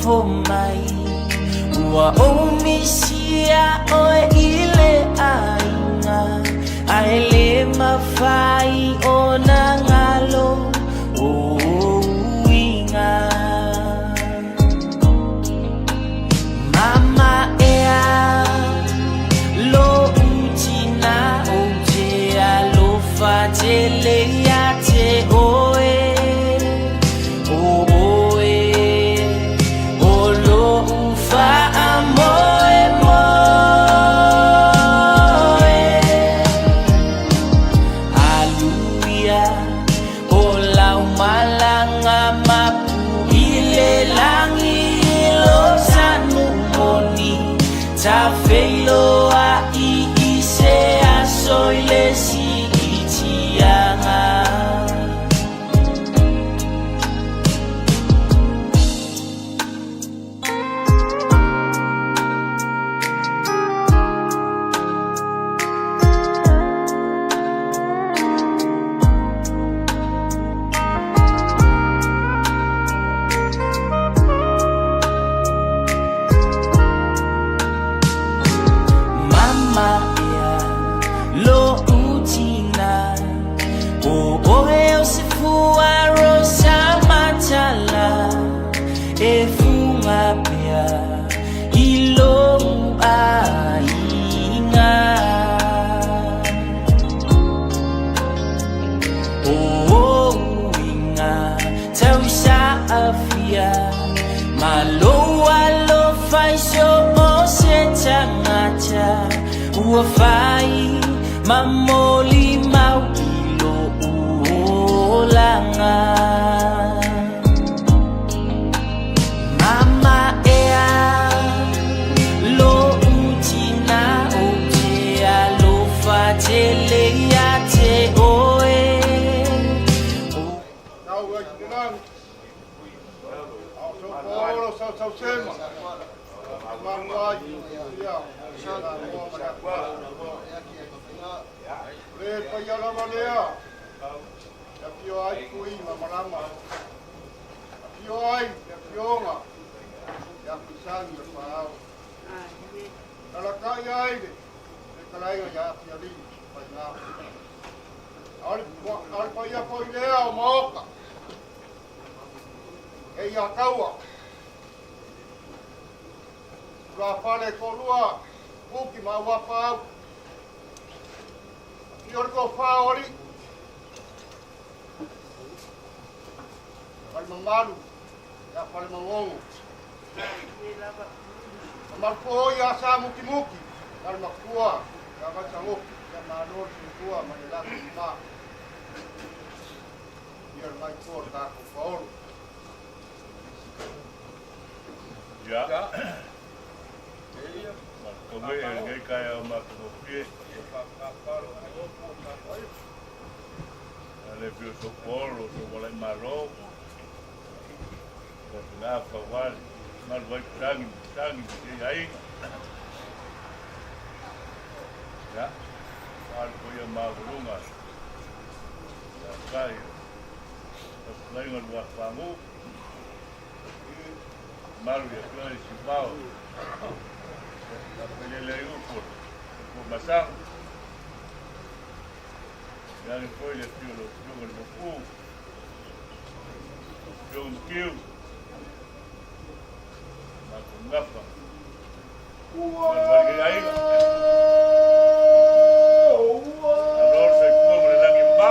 nofo mai Ua ou misia ʻoe i le ʻaiga A e lē mafai ona galo ou uiga Mama ʻeā Loʻu tinā Ou te alofa tele iā te ʻoe ʻO ʻoe ʻO loʻu faamoemoe Aluia ʻO lau malaga mapu i le lagi i lo sanu moni Tafeiloai i se aso i le siitiaga. Mama ʻeā Loʻu tinā ʻO ʻoe o se pua rosa matala E fuga pea i lou ʻaiga ʻO ou uiga tausaafia Ma lou alofa i so o se tagata Ua fai ma molimau i loʻu olaga Mama ʻeā Loʻu tinā Ou te alofa tele iā te ʻoe Tau ai te rangi. Ao so polo sa sau sema. Malu ai ia. Ia moa ma le Le paia lava lea. E afio ai Tui ma Malama. Afio ai le afioga ia Kuisangi o Paao. Talakai ai le fetalaiga ia Afialii Faiga. A o le paia foi lea o Maoka. E ia taua. Tulafale toalua Kuki ma Auapaau. Afio le tofa o alii. Ma le mamalu ia Falemagogo. Mamalu foi ia Samukimuki ma le matua ia Vaitagofi ia malo le soifua ma le lagi ma. Ia le mai toa le tatou paolo. Ia. Matou e lenei taeao matagofie. A le fio so polo so wala i malo. Ka tuna whawali. Malu ai tangi, tangi, te aiga. Ia. Whaalu ko ia mawalunga. Ia kai. Ka pulainga lua whangu. Malu ia pula i Sipao. Ka pelele ai upo. Ko masango. Ia le foi le fio lo fio le moku. Fio mkiu. Ma ko ngapa. Malu wali ke aiga. Alor sai pua mo le langi ma.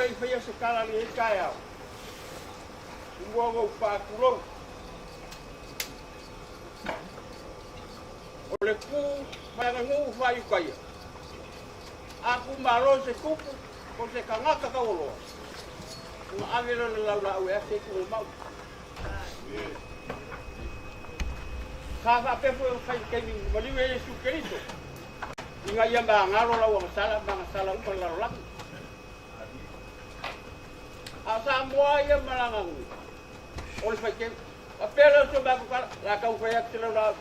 le i faia se tala i lenei taeao, muamua ona ou faatulou. O le tu ma le aganuu faa-Iutaia, a tumalo se tupu po o se tagata taualoa, ona ave lea o le laulaau e ase ai tuuga mau. Sa faapea foi ona fai i le taimi na maliu ai Iesu Keriso, ina ia magalo lau agasala ma agasala uma le lalolagi. A o Samoa ia ma lana aganuu, o le faiteu. Faapea lea o si o matou tala, o le a taumafai atu se laulaau.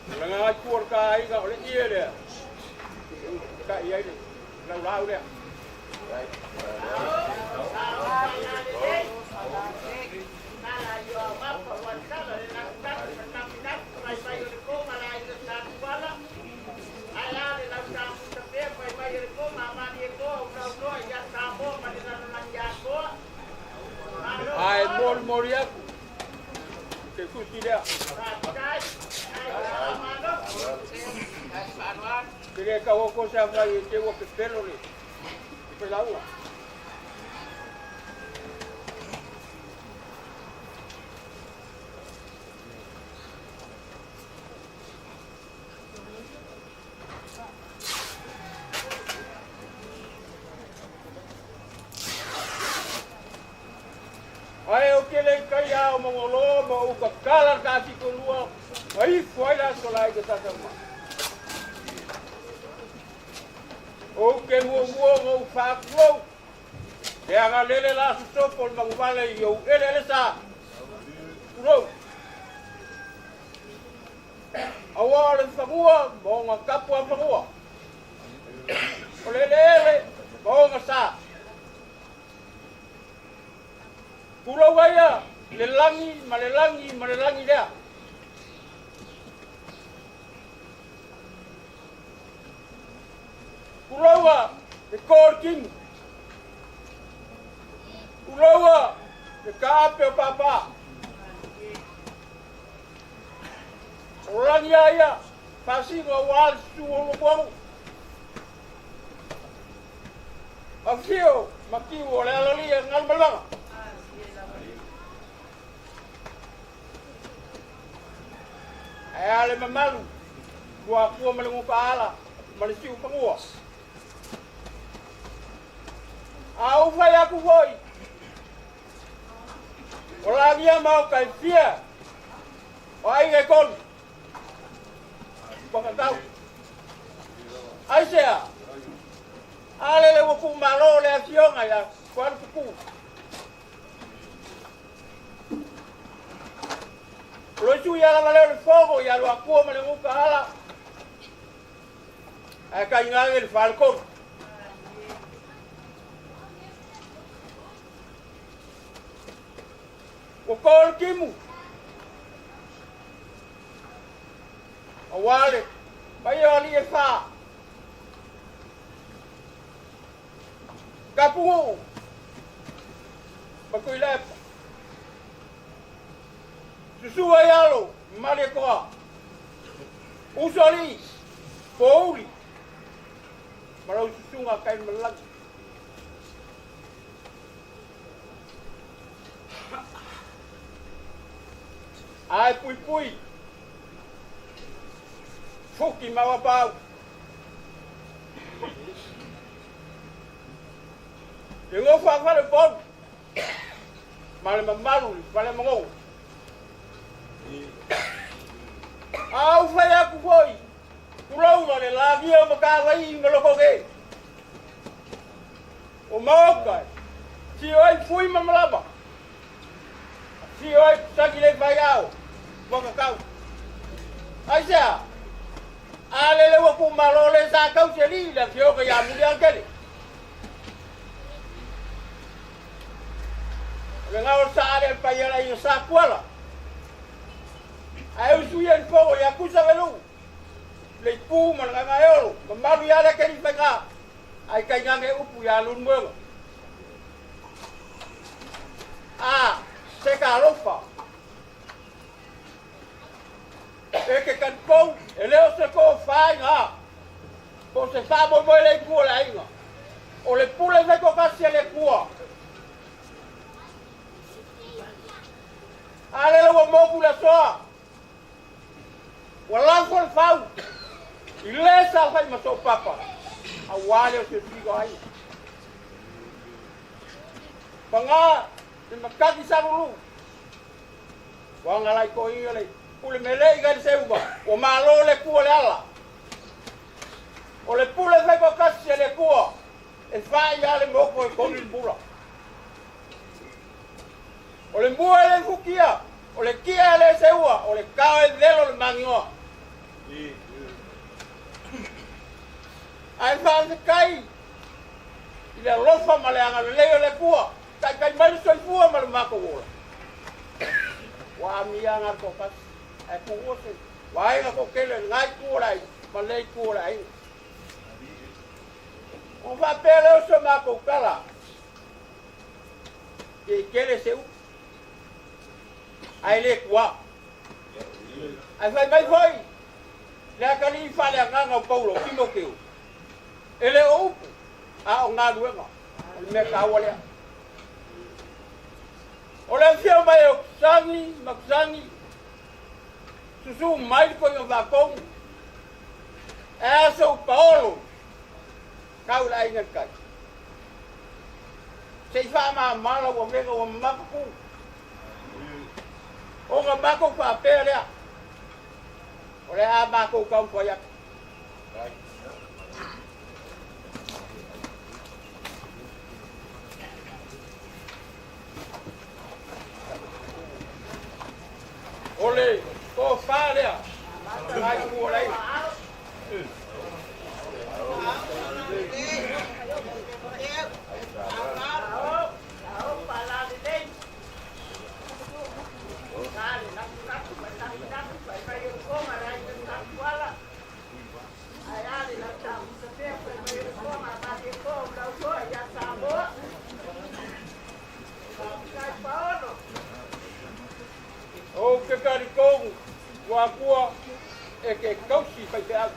O le gagaitu o le ta aiga o le ie lea e usitai ai le laulaau lea. Ae molimoli atu ke tusi lea. Ke le tau oko se awhai e te ua pepelo le pelaua. Ae ou te le i tai ao Maungaloa ma ou tatala le tatitolua ma ifo ai le aso la i te tatama. Ou te muamua ona ou faatulou e agalele la sosopo o le manuvale i ou eleele sa. Tulou. Aua o le fanua ma ona tapu a fanua. O le eleele ma ona sa. Tulou ai ia le lagi ma le lagi ma le lagi lea. Tulou a le kō o le tino. Tulou a le kaape o pāpā. O lagi a ia, faasino aua le susu o Lomoagu. Afio Matiu o le alalii e Galumalemana. Ae a le mamalu, Luatua ma le Gupaala ma le Siufanua. A ou fai atu foi, O lagia maota e fia o aiga e tolu. Pakatau. Aisea. A lele ua tuumalo le afioga ia Tualutupu. O lo sui ala lava lea o le fogo ia Luatua ma le Guta ala. Ae tainane le faletolu. Ua to le timu. Aua le paia o alii e fa. Tapunuu ma Tuilaepa. Susu ai alo Malietoa. Uso alii, Pouli ma lau susuga Tainomalagi. Ae puipui, fuki ma wapau. Le nofo a fale polu, ma le mamalu i fale magogo. A ou fai atu foi, tulou ma le lagia o Matavai ma loko ke. O Maoka, sio ai fui ma malama. Sio ai saki le fai ao, wakakau. Aisea, a lele ua tuumalo le sa tausi alii le afioga ia Muliautele. O le gao o le saa lea le paia le aiga Sa Tuala. Ae usu ia i le fogo ia Tusa Veluu, le Ipu ma le Gagaeolo, mamalu ia le Keli Faiga, ae tainane upu ia Lulumoega. A, se talofa. E ke talipou, e le o se tofa iga, po o se faamoemoe le itu o le aiga. O le pule faitoatasi a le Atua. A lele ua motu le asoa, ua lafo le fau i le sa fai ma soopapa, aua le o se figo ai. Paga le matagi salulu, Ua galai toeaina le pule melei kai le seuga, ua malo le Atua le ala. O le pule faitoatasi a le Atua, e fai lava le moko e tonu le pula. O le mua e le fukia, o le kia e le seua, o le kao e velo le magioa. Ae faafetai i le alofa ma le agalelei o le Atua, taitai mai le soifua ma le matou ola. Ua amia ga toatasi, ae tuua se vaega toatele i lena itu o le aiga ma lenei itu o le aiga. Ona faapea lea o se matou tala, se i tele se upu, ae le tuā. Ae fai mai foi le atalii faaleagaga o Paulo, Timoteo, e le o upu, a o galuega, o le mea taua lea. O le afio mai o Kusani ma Kusani, susu mai le koiga faatonu, e aso paolo, tau le aiga le tai. Se i faamama lau avega ua mamafa tu. Ona matou faapea lea, o le a matou taumafai atu. O le tofa lea, nai ku o le aiga. Ou te talitonu ua Atua e te tausi faifeau.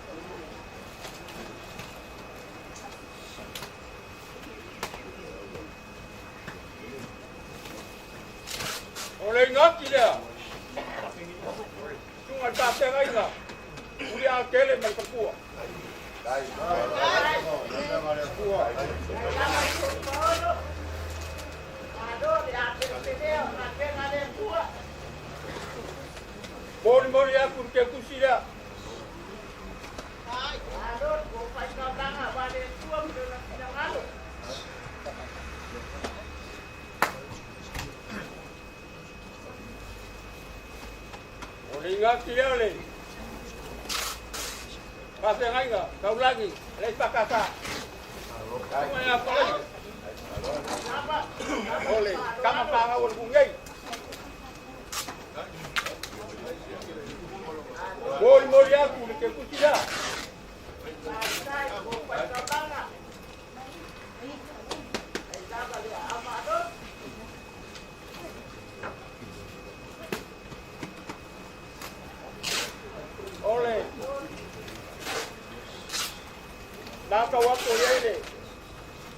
O le inati lea, susuga i le faafeagaiga, Muliaatele ma le Faletua. Lingati lea o le faafeagaiga taulagi a le EFKS. Susuga ia Palai. O le tama fanau o le nuu nei. Molimoli atu le kefusi lea. O le matau atu o i ai le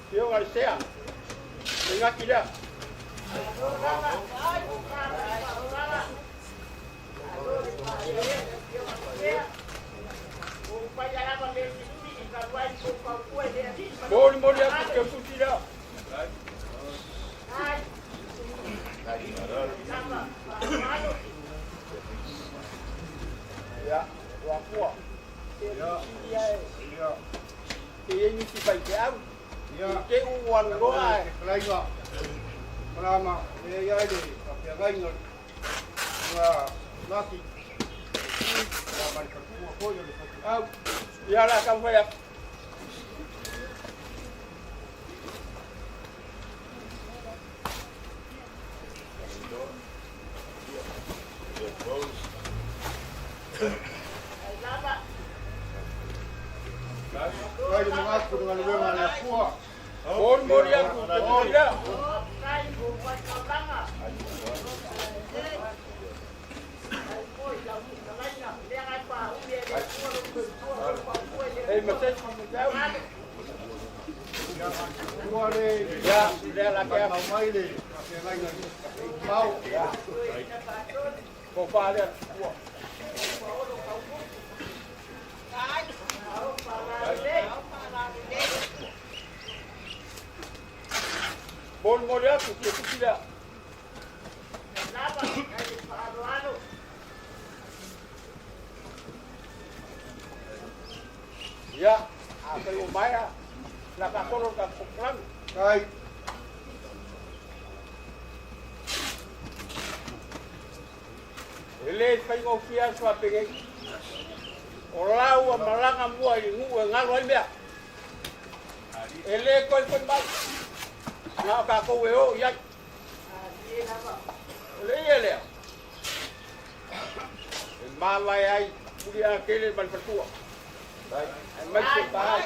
Afioga i le Sea, le gati lea. Molimoli atu ke fusi lea. Ia, ua pua. Ia. Te i ai nisi faifeau. Ia. Te u alu loa e. Fetalaiga, Malama, e i ai le faafeagaiga ua laki. Ia ma le faletua foi o le faifeau. Ia la taumafai atu. Fai le manatu i le galuega a le Atua. Molimoli atu te tusi lea. Ei ma se Ua le Ia, lea la ke mau mai le faafeagaiga i Pau. Ko wha lea tua. Molimoli atu te tusi lea. Ia, afai ua maea, la faatolo le tatou polokalame. Kai. E le faigofie aso a penei. O lau a malaga mua i le nuu e galo ai mea. E le toe foi mai. Na o tatou e o i ai. O le ia lea. E mavae ai Muliaatele ma le faletua. Aemaise pa ai.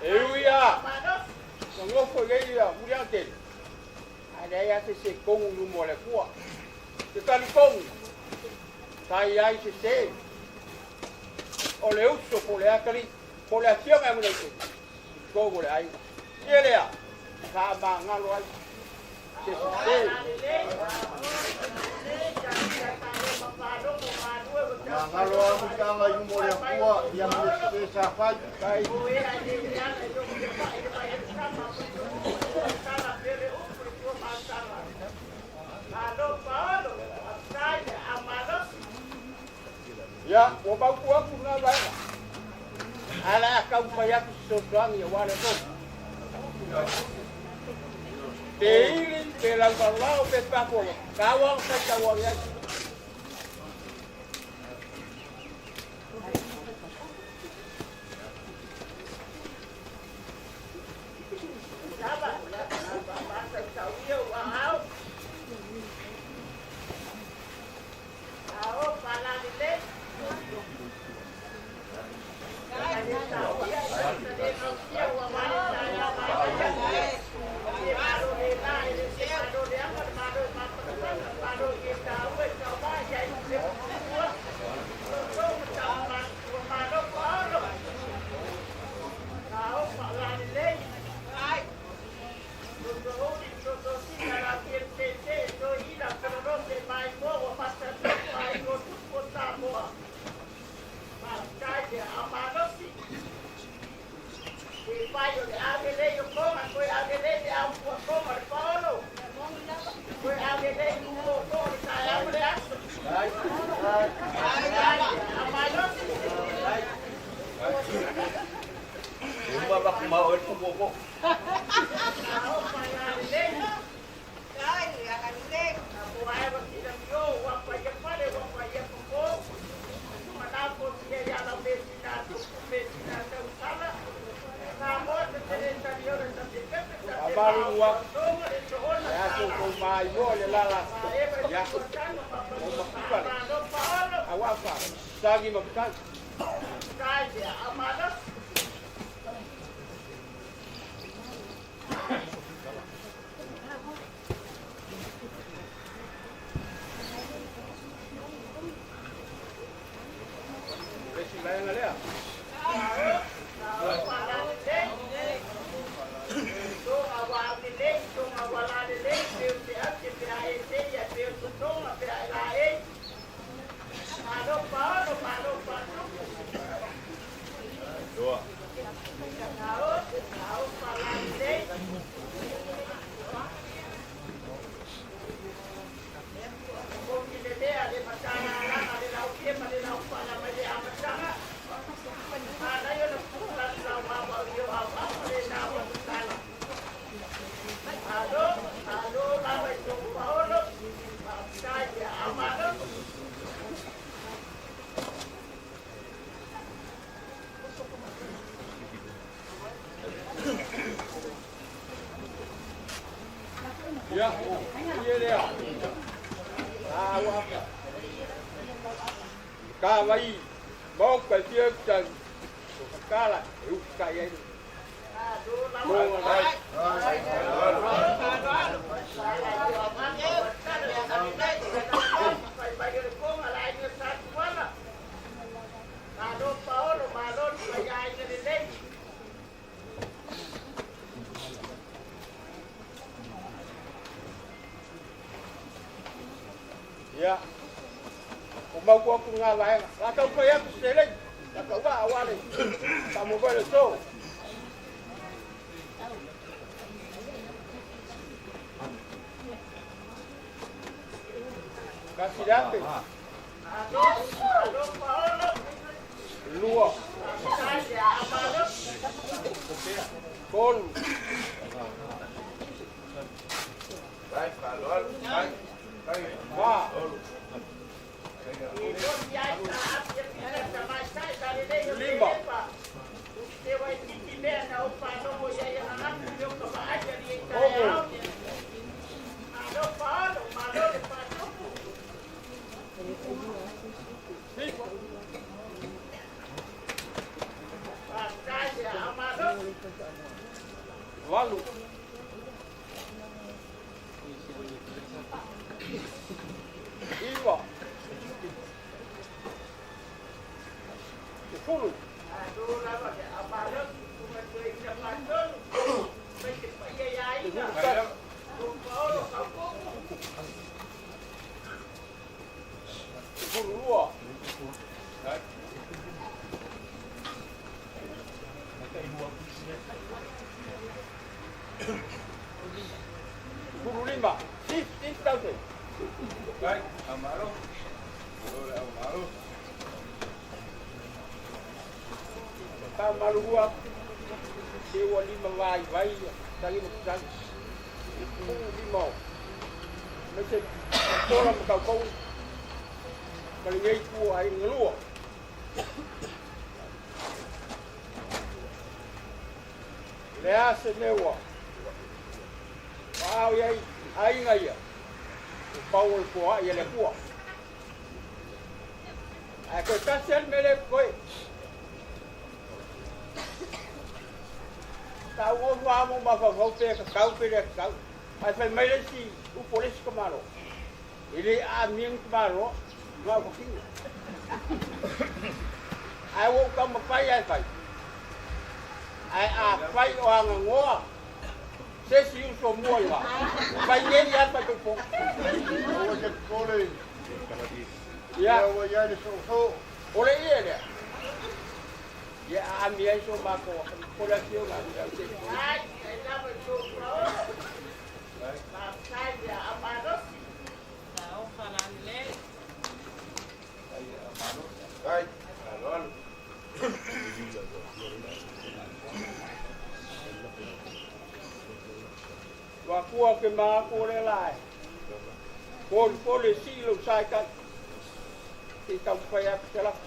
E ui lava ua nofo i ai ia Muliaatele, ae leai lava se isi e tonu i luma o le Atua. Te talitonu, sa i ai se se o le uso po o le atalii, po o le afioga ia Muliaatele i totonu o le aiga. Ia lea, faamagalo ai se sese. Magalo lava Mulitaaga i luma o le Atua, ia ma le sese sa fai. Kai. Ia, ua mautu atu lena vaega. Ae o le a taumafai atu se fesoasoani aua le aso. Pe ili, pe lauvalao, pe pakoa, taua ona faitau i ai. Ua kua ke māku o le lae. Poli poli si lou sai kai. Ti tau whai atu te lako.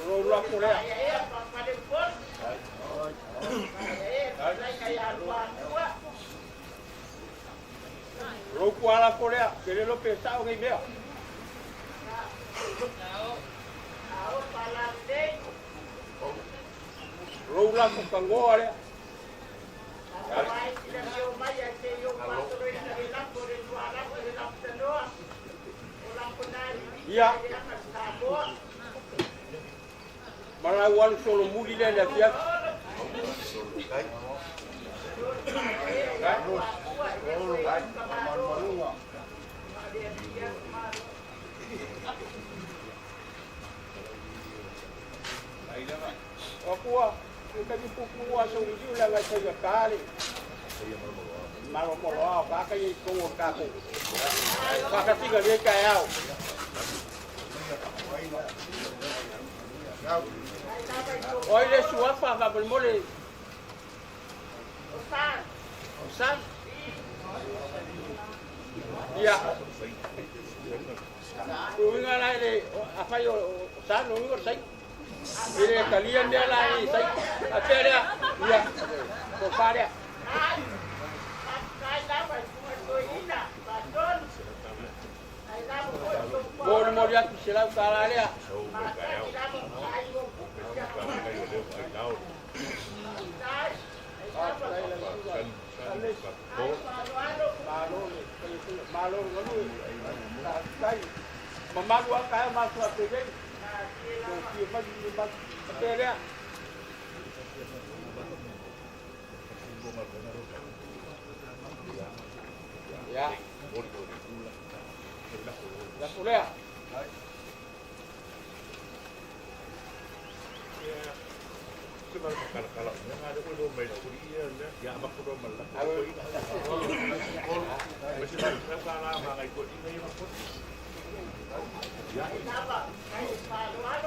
O lou lako lea. O lou kualako lea, ke le iloa pe sao nei mea. O lou lako tagoa lea. Ia. Ma lau alu solomuli lea i le afiafi. O akua, e taimi puupuu aso uliu le agai faiga tale. Malomolo ao ka kai i kou o tatou. Faatasiga nei taeao. O ai le suafa faamolemole? O San. Ia. Uiga la le afai o San, uiga o Sai. I le talia mea la i sai. A pea lea, ia, tofa lea. Molimoli atu se lau tala lea. Malo le galue. Mamalu a taeao matou a pei nei. Ia. Lafo lea.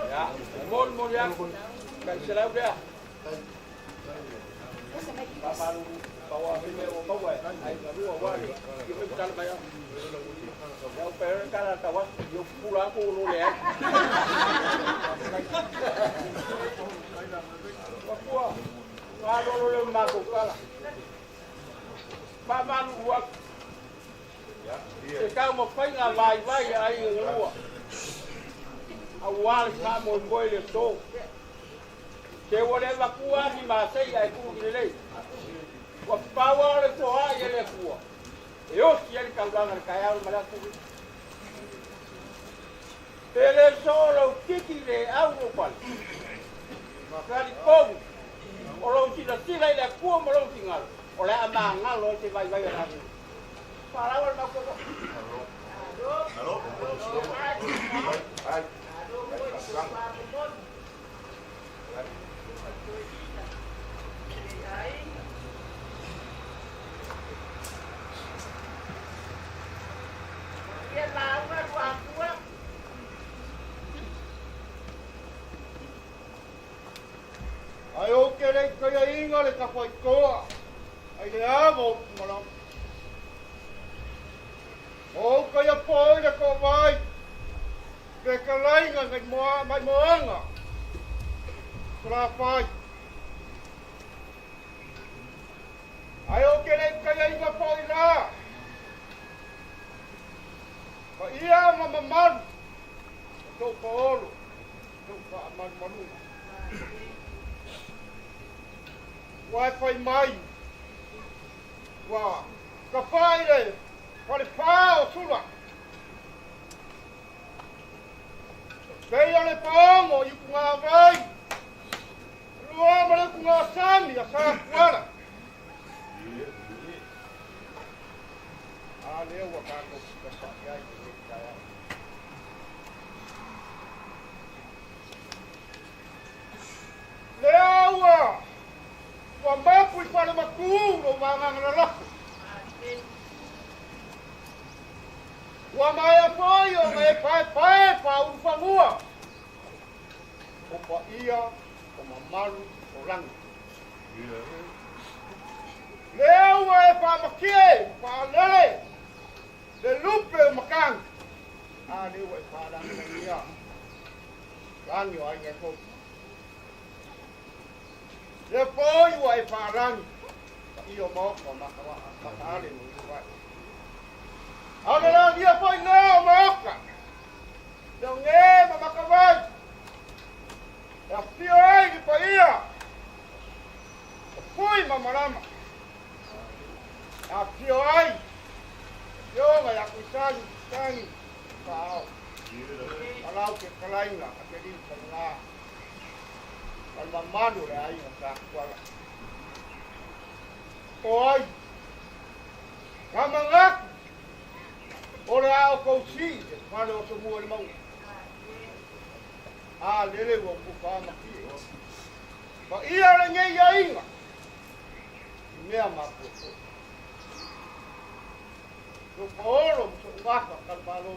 Ia, molimoli atu, tai $100 lea. Faamalu paua mea ua maua e ai galua ua le ia mai tala mai au. Ia o pere kala tau atu, ia pula aku lo le ai. Ua ua lo le matou kala. Faamalu atu. Se taumafaiga vaivai a aiga galua, aua le faamoemoe i le aso. Se ua le avatua ni masei ae tuu i lelei. Ua pau lava o le toai e le Atua e osi ai le taulaga i le taeao ma le aso. Pe le soo lou titi le au lou fale, talitonu o lou silasila i le Atua ma lou finagalo, o le a magalo ai se vaivai o latou. Faalaua le matou. Ae ou te le i taiaina le tafaitoa ai le ava o Pumalama. Ma ou taia foi le toavai fetalaiga nai mai moaga Salafai. Ae ou te le i taiaina foi la paia ma mamalu o tou paolo tou faamalumaluga. Ua e fai mai, ua tafai le falepa o Sula. Pei o le paogo i Upugavai, lua ma le utugasami a Satuala. A lea ua tatou tafa'i ai i lenei taeao. foi ona e paepae faaulufanua o paia o mamalu o lagi. Lea ua e faamatie ma faalele le lupe o matagi, a lea ua e faalagilagia lagi o aiga e tolu. Lea foi ua e faalagi paia o maota o Makaale ma Utuvae. A o le lagia foi lea o maota, Leoge ma Makavai, e afio ai le paia o Pui ma Malama, e afio ai le afioga ia Tuisagi Tuisagi Faaao, ma lau fetalaiga a Te Liu Faiga ma le mamalu o le aiga Sa Tuala. O ai ka manatu o le a outou sii le fale o Tumua i le mauga. A lele ua outou faamatie. Paia lenei aiga i mea mafuafua. Sou paolo ma sou gafa talemalo.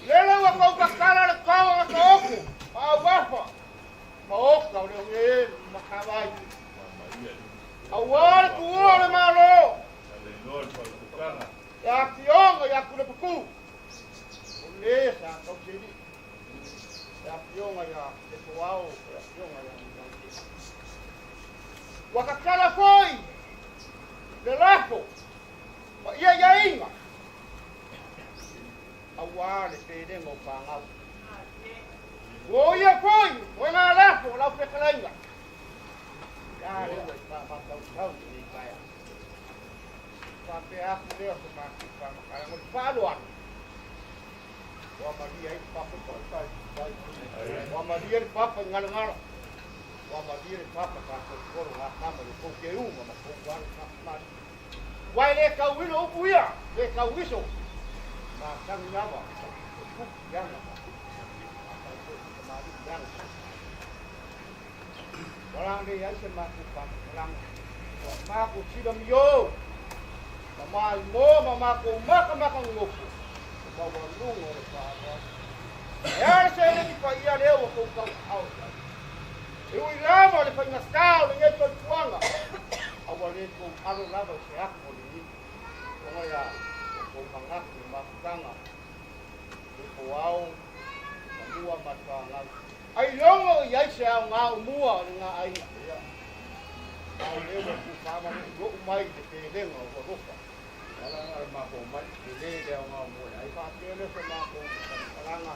Lele ua tou tatala le tao na taoto ma auafa ma oka o le oge ma matavai. Aua le tuua o le Malo. E afioga ia Tulepatu. O le sa tausili. E afioga ia Lefoao, e afioga ia Mulauti. Ua tatala foi le lafo ma ia iaiga aua le pelega o pagau. Ua ia foi o ngā lafo o lau fetalaiga. Ia le ua i whaamatautau i lenei taeao. Faapea atu lea o se matou faamatalaga o le faaaloalo. Ua malie ai le papa Ua malie le papa i galagala. Ua malie le papa faatolotolo ngā tama i o kou teuga ma kou alo faafamali. Ua e le tauilo upu ia, le tauiso. Masani lava o tupu i aga ma matau foi i tamalii i aga. Ua la nei ai se matou faamatalaga. Ua matou silamio ma maimoa ma matou makamaka nonofo o maualuga o le faaaloalo. E a le seleni paia lea ua tou tauaao i ai. E ui lava le faigata o lenei soifuaga, a ua le tou alo lava i se atu o lenei. Ona ia o tou manatu i le mafutaga, le poao, fanua ma le fanau. Ai logo i ai se aoga o mua o le ngā aiga. A o lea ua tuufaamalu'ulu'u mai le pelega o alofa. Ala le mafou mai, e le le aoga o mua le ai. Faapea lea se matou faamatalaga.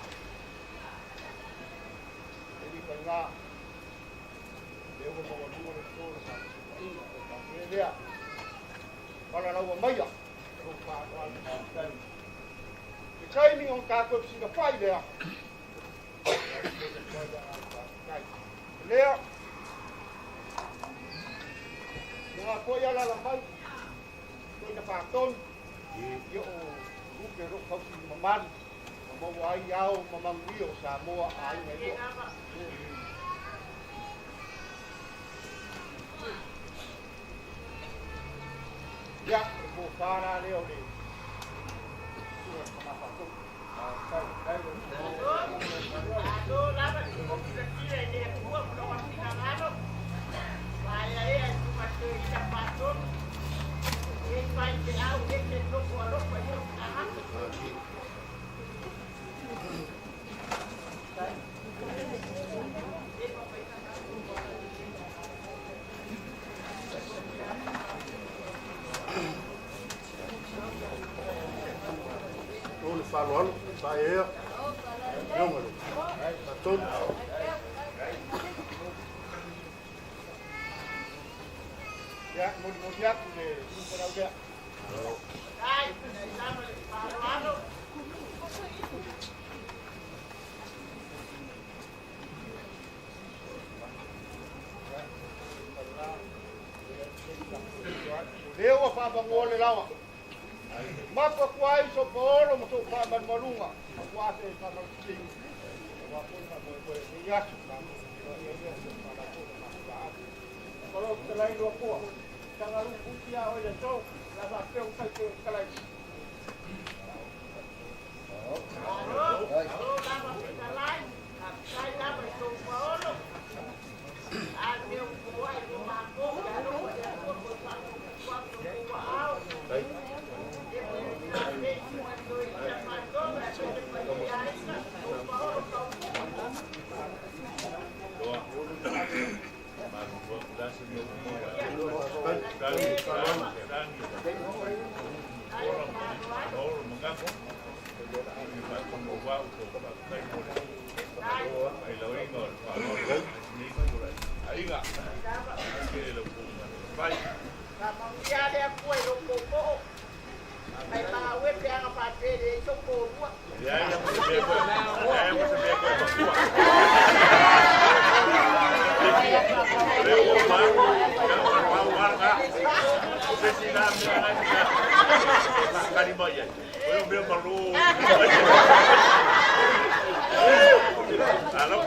E li faiga. Lea ua maualuga le to le faafesooaiga o faapea lea. Palalaua maia lou faaaloalo. Le taimi ona tatou fesilafai lea. Lea. Ngā koe ala la mai. Koe na whātonu. Ia o lupe ro kausi mamalu. Ma maua ai ao ma manuia o Samoa a aiga e lua. Ia, e po whāra lea o le tua tama whātonu. O le faaaloalo, paea, afioga le Faatonu. Ia, molimoli atu le lupalau lea. Lea ua faafagoa le lawa. Mapu atu ai so paolo ma so faamalumaluga aua se faamalosiga. Aua foi faamoemoe lenei aso. Ia lea se faalafo ma faaalu. Olo telai lua pua. Tanga lu puti a oi le so. La va pe u kai te kalai. lafo. Faatonuau tou faafetai mo le faailoaina o le faaaloalo i lenei aiga. Tele lau tou fai. Leai lava se mea koe, leai lava se mea koe matua. Le ua ma, ia o le pau lava lena. O se isi la mea la e faakali mai ai. O le mea malo. Alo.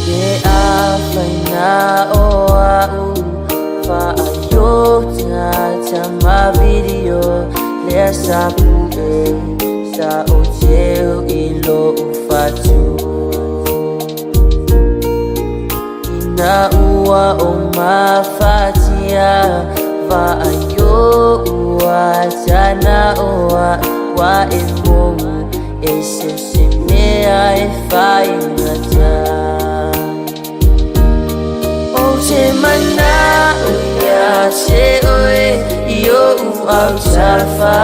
Ke afaina o a'u fa'aiota tama video lea sa pu'e sa ou teu i lo'u fatu ina ua o mafatia va'aio ua tana o a'u ua e mou e se se mea e faigata. Ou te mana'o ia te oe i o'u autafa.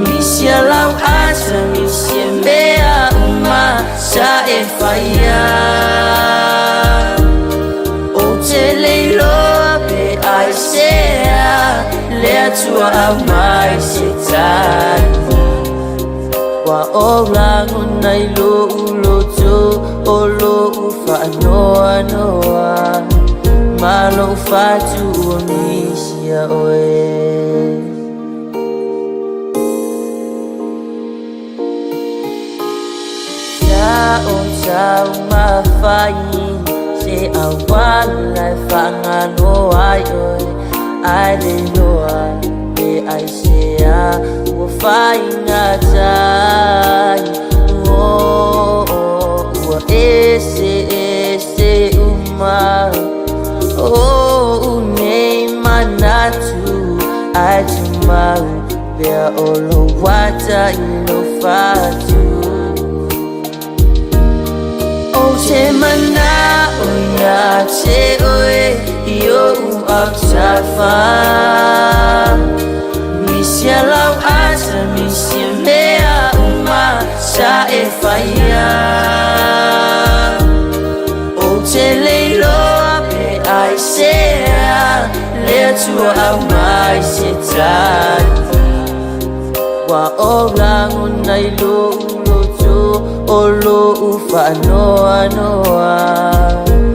Misia lau ata, misia mea uma sa e faia. Ou te le iloa pe aisea le Atua aumai se tali. Ua ou lagona i lo'u loto o lo'u fa'anoanoa ma lo'u fatu ua misia oe. Sa o taumafai se auala e fa'agalo ai oe ae le iloa pe aisea ua faigata ai. Oh, ua ese ese uma o'u nei manatu ae tumau pea o lou ata i lou fatu. Ou te mana'o ia te oe i o'u autafa. Misia lau ata, misia mea uma sa e faia. Ou te le iloa pe aisea le Atua aumai se tali. Ua ou lagona i lo'u loto o lo'u fa'anoanoa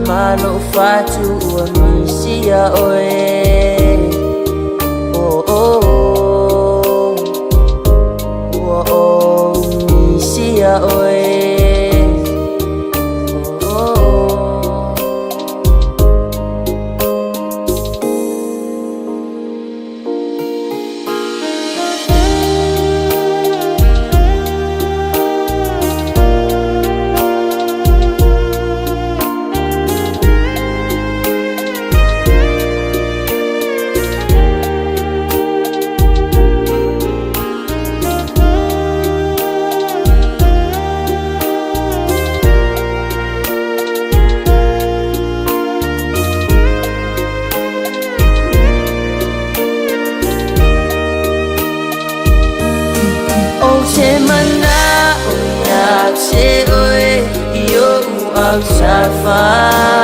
ma lo'u fatu ua misia oe. Oh, oh, oh. Ua ou misia oe. Oh, oh. Ou te mana'o ia te oe i o'u autafa.